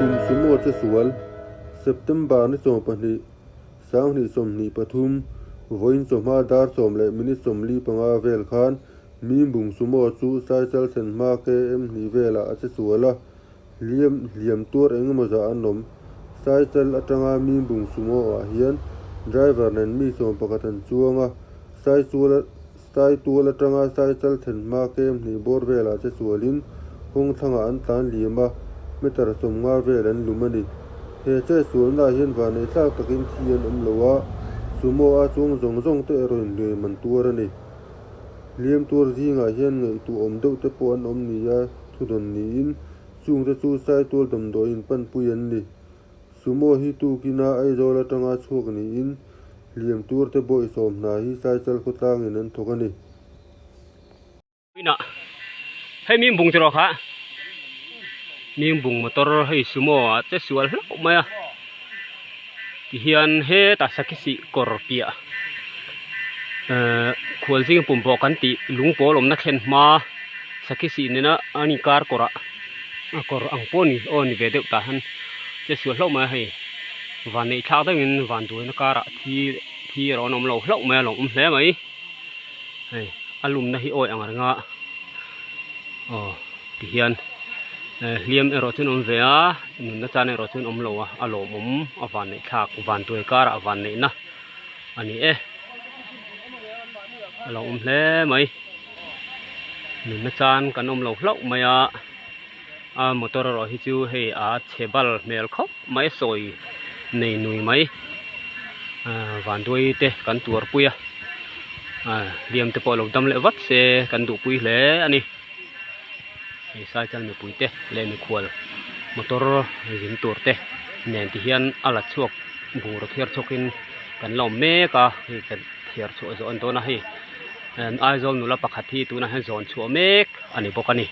Mimbung Sumo che sual, September ni 12, 2023, vawiin chawhma dar sawm leh minute 45 vel khan Mimbung Sumo chu Saichal thlen hma KM hnih velah a che sual a, hliam hliam tuar engemaw zah an awm. Saichal atanga Mimbung Sumo ah hian driver nen mi 11 an chuang a, Saichual Saitual atanga Saichal thlen hma kem hnih bawr velah che sualin kawng thlangah an tlan liam a, meter 50 vel an lum a ni. He che sualnaah hian vanei thlak takin thi an awm lo a, sumo a chuang zawng zawng te erawh inhliam an tuar a ni. Hliam tuar zingah hian ngaihtuah awm deuh te pawh an awm nia thudawn niin chungte chu Saitual damdawiin panpui an ni. Sumo hi tukina Aizawl atanga chhuak niin hliam turte bawihsawm hna hi Saichal khawtlangin an thawk a ni. Inah hei Mimbung tiraw kha Mimbung motor hei sumo ah che sual hlauh mai a tihian hetah sakhi kawr piah ehh khualzing pumbaw kan tih lungpawl awmna thlen hma sakhi sih nena an inkar kawrah a kawr ang pawh a ni aw ni ve deuh tah hian che sual hlauh mai a hei van neih thlak deuhin van duaina karah thi thi erawh an awm lo hlauh mai a lo awm hle mai hei a lumna hi awi ang reng a aw tihian eh hliam erawh chu an awm ve a nunna chan erawh chu an awm lo a a lawmawm a van neih thlak van duai karah van neihna a ni e a lo awm hle mai. Nunna chan kan awm lo hlauh mai a a motor erawh hi chu hei a chhe bal hmel khawp mai a sawi nei nui mai ahh vanduai te kan tuar pui a ahh hliam te pawh lo dam leh vat se kan duh pui hle a ni hei saichal mipui te leh mikhual motor zin tur te nen ti hian a la chhuak bungraw thiar chhuak in kan la awm mek a hei kan thiar chhuah zawh a ni dawn a hei. Aizawl nula pakhat hi tunah hian zawn chhuah mek a ni bawk a ni.